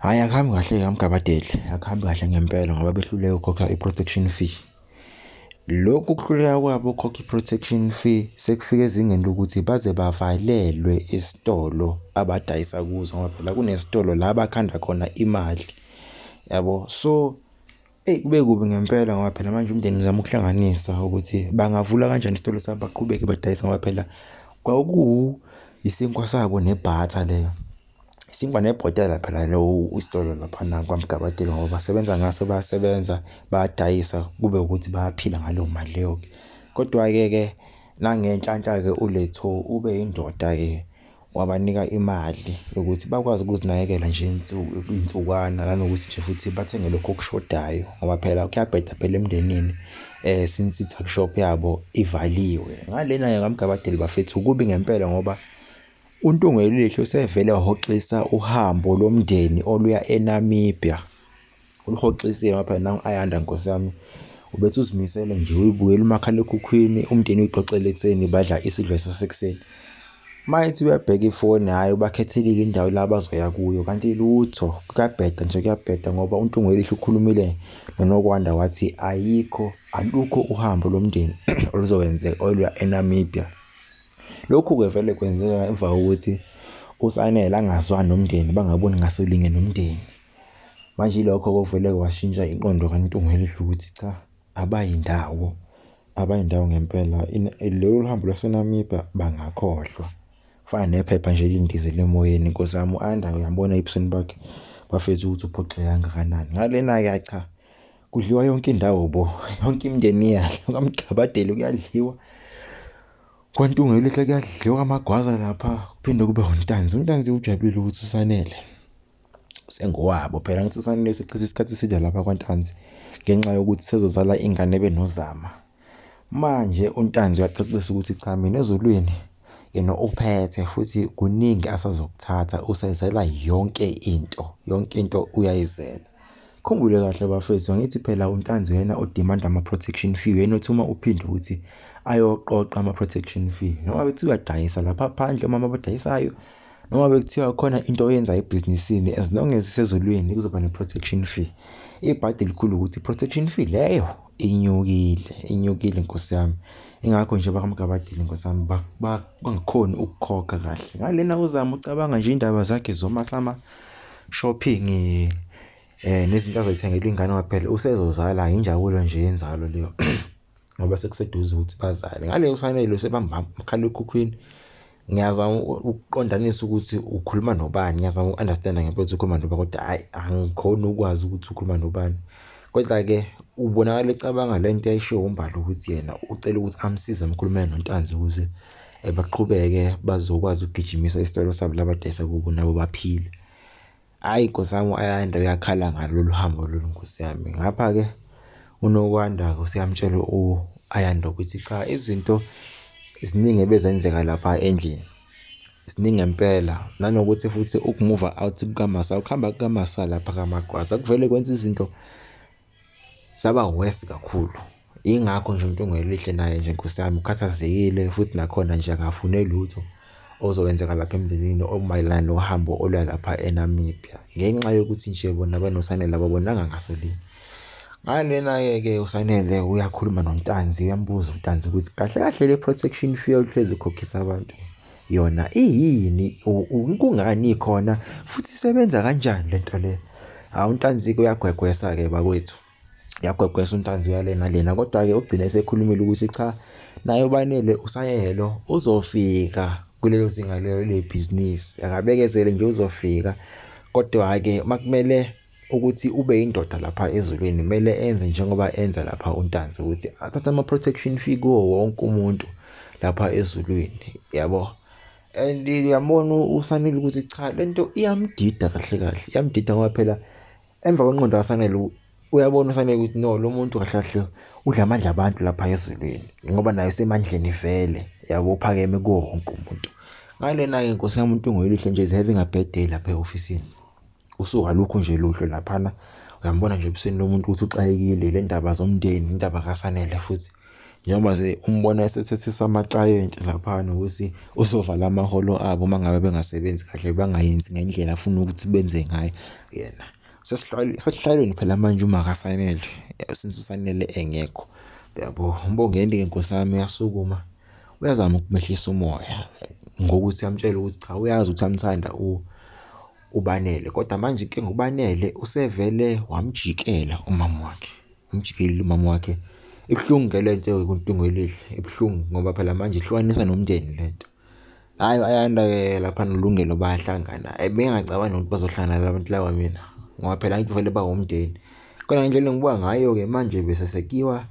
Hhayi, akuhambi kahle-ke kaMgabadeli, akuhambi kahle ngempela ngoba behluleka ukukhokha i-protection fee. Lokhu kuhluleka kwabo ukukhokha i-protection fee sekufike ezingeni lokuthi baze bavalelwe isitolo abadayisa kuso ngoba phela kunesitolo la abakhanda khona imali, yabo. So, eyi kube kubi ngempela ngoba phela manje umndeni uzama ukuhlanganisa ukuthi bangavula kanjani isitolo sabo baqhubeke badayise ngoba phela kwaku isinkwa sabo nebhatha leyo. Isinkwa nebhotela phela lo isitolo laphana kwaMgabadeli ngoba basebenza ngaso, bayasebenza, bayadayisa kube ukuthi bayaphila ngaleyo mali leyo-ke. Kodwa-ke ke nangenhlanhla-ke uLethu ube indoda-ke wabanika imali yokuthi bakwazi ukuzinakekela nje iy'nsukwana nanokuthi nje futhi bathenge lokhu okushodayo ngoba phela kuyabheda phela emndenini since i-tuck shop yabo ivaliwe. Ngalena-ke kaMgabadeli bafethu kubi ngempela ngoba uNtungwelihle usevele wahoxisa uhambo lomndeni oluya eNamibia. Uluhoxisile ngoba phela nangu Ayanda nkosi yami ubethi uzimisele nje uyibukela umakhalekhukhwini umndeni uyixoxele ekuseni badla isidlo sasekuseni. Uma ethi uyabheka ifoni, hhayi ubakhethelile indawo la abazoya kuyo kanti lutho, kuyabheda nje kuyabheda ngoba uNtungwelihle ukhulumile noNokwanda wathi ayikho, alukho uhambo lomndeni oluzokwenzeka oluya eNamibia. Lokhu-ke vele kwenzeka emva kokuthi uSanele angazwani nomndeni, bangaboni ngasolinye nomndeni. Manje ilokho okuvele kwashintsha inqondo kaNtungwelihle ukuthi cha, abayindawo, abayindawo ngempela. Lolu hambo lwaseNamibia bangakhohlwa. Kufana nephepha nje elindizela emoyeni nkosi yami, u-Ayanda uyambona ebusweni bakhe bafethu ukuthi uphoxeke kangakanani. Ngalena-ke cha, kudliwa yonke indawo bo, yonke imindeni iyadla, kwaMgabadeli kuyadliwa, kwaNtungwelihle kuyadliwa, kwaMagwaza lapha kuphinde kube uNtanzi. UNtanzi ujabulile ukuthi uSanele usengowabo phela, ngithi uSanele usechithe isikhathi eside lapha kwaNtanzi ngenxa yokuthi sezozala ingane benoZama. Manje uNtanzi uyacacisa ukuthi cha, mina ezulwini yena uphethe futhi kuningi asazokuthatha, usezela yonke into, yonke into uyayizela. Khumbule kahle bafethu, angithi phela uNtanzi uyena odimanda ama-protection fee, uyena othi uma uphinde ukuthi ayoqoqa ama-protection fee. Noma bekuthiwa uyadayisa lapha phandle omama abadayisayo, noma bekuthiwa khona into oyenzayo ebhizinisini, as long as isezulwini kuzoba ne-protection fee. Ibhadi elikhulu ukuthi i-protection fee leyo inyukile, inyukile nkosi yami. Ingakho nje bakaMgabadeli nkosi yami bangakhoni ukukhokha kahle. Ngalena uZama ucabanga nje iy'ndaba zakhe zomasama shopping nezinto azoyithengela ingane ngoba phela usezozala, injabulo nje yenzalo leyo ngoba sekuseduze ukuthi bazale. Ngale uSanele usebamba umakhalekhukhwini, ngiyazama ukuqondanisa ukuthi ukhuluma nobani, ngiyazama uku-understand-a ngempela ukuthi ukhuluma nobani kodwa hhayi angikhoni ukwazi ukuthi ukhuluma nobani. Kodwa-ke ubonakala ecabanga le nto ayishiwo uMbali ukuthi yena ucela ukuthi amsize amkhulumele noNtanzi ukuze baqhubeke bazokwazi ukugijimisa isitolo sabo la badayisa kubo nabo baphile. Hhayi nkosi yami u-Ayanda uyakhala ngalolu hambo lolu nkosi yami. Ngapha-ke uNokwanda-ke useyamtshela u-Ayanda ukuthi cha, izinto ziningi ebezenzeka lapha endlini, ziningi ngempela. Nanokuthi futhi ukumuva out kukaMasa, ukuhamba kukaMasa lapha kaMagwaza kuvele kwenza izinto zaba worse kakhulu. Yingakho nje umuntu ongelihle naye nje nkosi yami ukhathazekile futhi nakhona nje akafune lutho ozokwenzeka lapha emndenini okumayelana nohambo oluya lapha eNamibia ngenxa yokuthi nje bona benoSanele ababonanga ngaso linye. Ngalena-ke ke uSanele uyakhuluma noNtanzi, uyambuza uNtanzi ukuthi kahle kahle le protection fee ohlezi ukhokhisa abantu yona iyini, kungani ikhona futhi isebenza kanjani le nto le. Hawu uNtanzi-ke uyagwegwesa-ke bakwethu, uyagwegwesa uNtanzi uyalena lena, kodwa-ke ugcine esekhulumile ukuthi cha, naye uBanele uSanele uzofika kulelo zinga lelo lebhizinisi, akabekezele nje uzofika. Kodwa-ke makumele ukuthi ube indoda lapha ezulwini kumele enze njengoba enza lapha uNtanzi ukuthi athathe ama-protection fee kuwo wonke umuntu lapha ezulwini, yabo. And uyambona uSanele ukuthi cha lento iyamdida kahle kahle, iyamdida ngoba phela emva kwenqondo kaSanele uyabona uSanele ukuthi no, lo muntu kahle kahle udla amandla abantu lapha ezulwini ngoba naye usemandleni vele, yabo, uphakeme kuwo wonke umuntu. Ngalena-ke nkosi yami umuntu ongelihle nje is having a bad day lapha e-ofisini. Usuka lukho nje luhle laphana, uyambona nje ebusweni lomuntu ukuthi uxakekile le ndaba zomndeni, indaba kaSanele futhi. Njengoba nje umbona esethethisa amaklayenti laphana ukuthi uzovala amaholo abo uma ngabe bengasebenzi kahle, bangayenzi ngendlela afuna ukuthi benze ngayo yena. Sesihlalweni phela manje umakaSanele, since uSanele engekho, uyabo. UMbongeni-ke Nkosi yami uyasukuma, uyazama ukumehlisa umoya ngokuthi amtshele ukuthi cha, uyazi ukuthi uyamthanda uBanele, kodwa manje inkinga uBanele usevele wamjikela umama wakhe, umjikelile umama wakhe. Ibuhlungu-ke lento kuNtungwelihle, ibuhlungu ngoba phela manje ihlukanisa nomndeni lento. Hhayi u-Ayanda-ke lapha noLungelo bayahlangana, bengingacabangi nokuthi bazohlangana la bantu laba mina, ngoba phela angithi vele bawumndeni. Kodwa ngendlela engibuka ngayo-ke manje bese sekuyiwa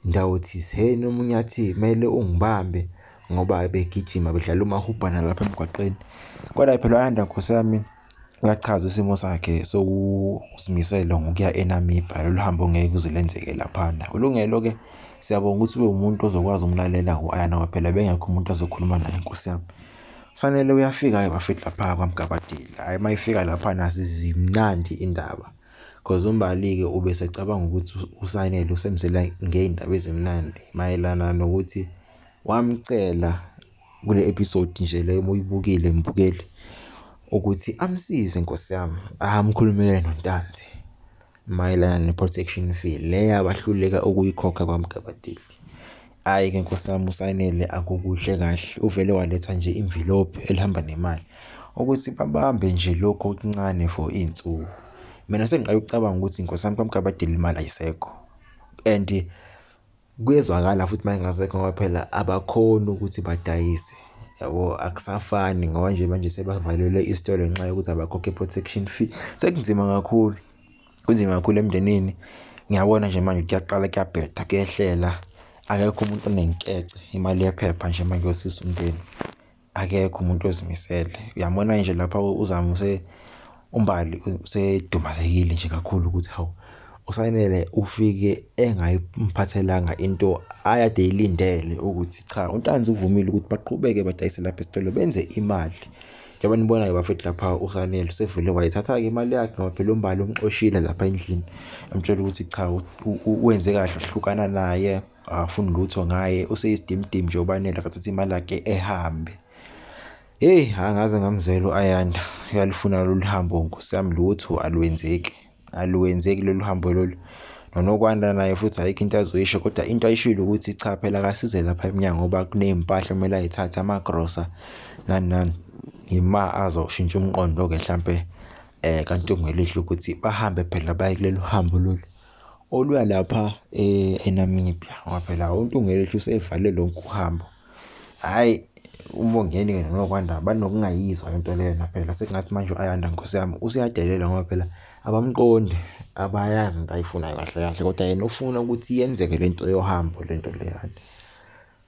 ndawo thizeni, omunye athi kumele ungibambe ngoba begijima bedlala umahubhana lapha emgwaqeni. Kodwa phela u-Ayanda Nkosi yami uyachaza isimo sakhe sokuzimisela ngokuya eNamibia, lolu hambo ngeke kuze lenzeke laphana. ULungelo-ke siyabonga ukuthi ube umuntu ozokwazi ukumlalela u-Ayanda ngoba phela bengekho umuntu azokhuluma naye Nkosi yami. Sanele uyafika-ke bafethu lapha kwaMgabadeli, hhayi uma efika laphana zimnandi indaba. Cause uMbali-ke ubesecabanga ukuthi uSanele usemzela ngey'ndaba ezimnandi mayelana nokuthi wamcela kule episode nje le ubuyibukile mbukeli ukuthi amsize Nkosi yami, amkhulumele noNtanzi mayelana ne-protection fee le abahluleka ukuyikhokha kwaMgabadeli. Hhayi-ke Nkosi yami uSanele akukuhle kahle, uvele waletha nje imvilophi elihamba nemali ukuthi babambe nje lokhu okuncane for iy'nsuku. Mina sengiqale ukucabanga ukuthi Nkosi yami kwaMgabadeli imali ayisekho and kuyezwakala futhi uma ingasekho ngoba phela abakhoni ukuthi badayise, yabo, akusafani ngoba nje manje sebavalelwe isitolo ngenxa yokuthi abakhokhi i-protection fee. Sekunzima kakhulu, kunzima kakhulu emndenini. Ngiyabona nje manje kuyaqala kuyabheda, kuyehlela, akekho umuntu onenkece, imali yephepha nje manje yosiza umndeni, akekho umuntu ozimisele. Uyambona nje lapha uZama uMbali usedumazekile nje kakhulu ukuthi hawu, uSanele ufike engayimphathelanga into ayade eyilindele ukuthi cha, uNtanzi uvumile ukuthi baqhubeke badayise lapha esitolo benze imali. Njengoba nibona-ke bafethu lapha uSanele usevele wayithatha-ke imali yakhe ngoba phela uMbali umxoshile lapha endlini, emtshela ukuthi cha, wenze kahle wahlukana naye, akafuni lutho ngaye, useyisidimdimu nje uBanele akathathe imali yakhe ehambe. Hheyi, angaze ngamzwela u-Ayanda, uyalufuna lolu hambo Nkosi yami, lutho alwenzeki, aluwenzeki lolu hambo lolu. NoNokwanda naye futhi ayikho into azoyisho, kodwa into ayishilo ukuthi cha phela akasize lapha emnyango ngoba kuney'mpahla okumele ay'thathe, amagrosa nani nani. Ima azoshintsha umqondo-ke hlampe kaNtungwelihle ukuthi bahambe phela baye kulolu hambo lolu oluya lapha eNamibia, ngoba phela uNtungwelihle usevale lonke uhambo. Hhayi, uMbongeni-ke noNokwanda banokungayizwa lento lena phela, sekungathi manje u-Ayanda Nkosi yami useyadelela ngoba phela abamqondi, abayazi into ayifunayo kahle kahle, kodwa yena ufuna ukuthi yenzeke lento yohambo lento leyana.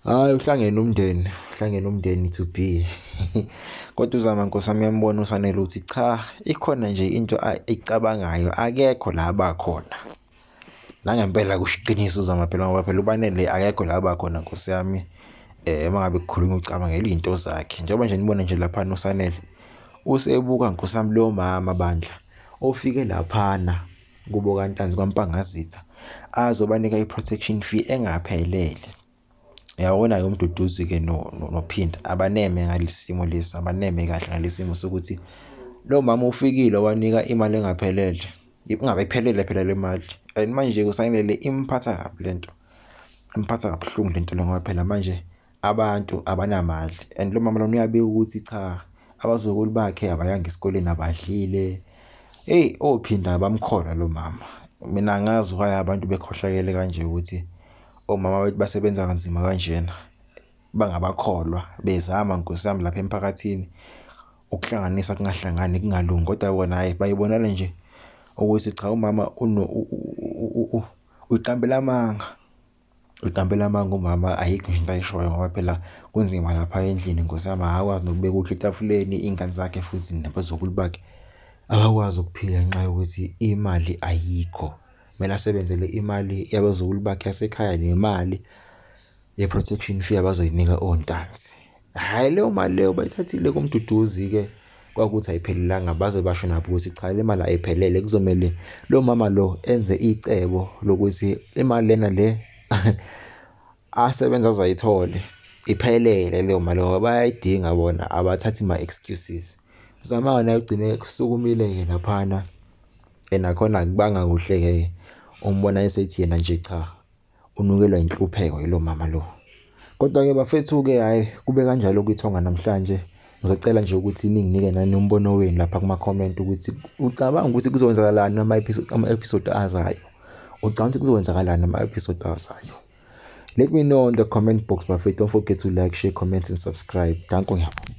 Hhayi, uhlangene umndeni, uhlangene umndeni to be. Kodwa uZama Nkosi yami uyambona uSanele ukuthi cha, ikhona nje into ayicabangayo, akekho la abakhona. Nangempela kusho iqiniso uZama phela ngoba phela uBanele akekho la abakhona Nkosi yami. Uma ngabe kukhulunywa ucabangela iy'nto zakhe. Njengoba nje nibona nje laphana uSanele usebuka Nkosi yami lo mama bandla ofike laphana kubo kaNtanzi kwaMpangazitha azobanika i-protection fee engaphelele. Uyabona-ke uMduduzi-ke noPhinda abaneme ngalesi simo lesi, abaneme kahle ngalesi simo sokuthi lo mama ufikile wanika imali engaphelele, ingabe iphelele phela le mali. And manje kuSanele imphatha kabi lento, imphatha kabuhlungu lento le ngoba phela manje abantu abanamali and lo mama lona uyabika ukuthi cha, abazukulu bakhe abayanga esikoleni, abadlile. Eyi, oPhinda bamkholwa lo mama. Mina angazi why abantu bekhohlakele kanje ukuthi omama bethu basebenza kanzima kanjena, bangabakholwa, bezama Nkosi yami lapha emphakathini ukuhlanganisa kungahlangani kungalungi, kodwa bona hhayi bayibonela nje ukuthi cha, umama uyiqambela amanga, uyiqambela amanga umama, ayikho nje into ayishoyo ngoba phela kunzima lapha endlini Nkosi yami, akakwazi nokubeka ukudla etafuleni, iy'ngane zakhe futhi nabazukulu bakhe abakwazi ukuphila ngenxa yokuthi imali ayikho. Kumele asebenzele imali yabazukulu bakhe yasekhaya nemali ye-protection fee abazoyinika oNtanzi. Hhayi, leyo mali leyo bayithathile kuMduduzi-ke, kwakuthi ayiphelelanga, baze basho nabo ukuthi cha, le mali ayiphelele, kuzomele lo mama lo enze icebo lokuthi imali lena le Asebenze aze ayithole iphelele leyo mali ngoba bayayidinga bona, abathathi ma-excuses. UZama-ke naye ugcine esukumile-ke laphana nakhona akubanga kuhle-ke, umbona esethi yena nje cha, unukelwa inhlupheko yilo mama lo. Kodwa-ke bafethu-ke hhayi kube kanjalo kwithonga namhlanje. Ngizocela nje ukuthi ninginike nani umbono wenu lapha kuma-comment ukuthi ucabanga ukuthi kuzokwenzakalani ama-episode azayo. Ucabanga ukuthi kuzokwenzakalani ama-episode azayo. Let me know in the comment box bafethu. Don't forget to like, share, comment and subscribe. Danko, ngiyabonga.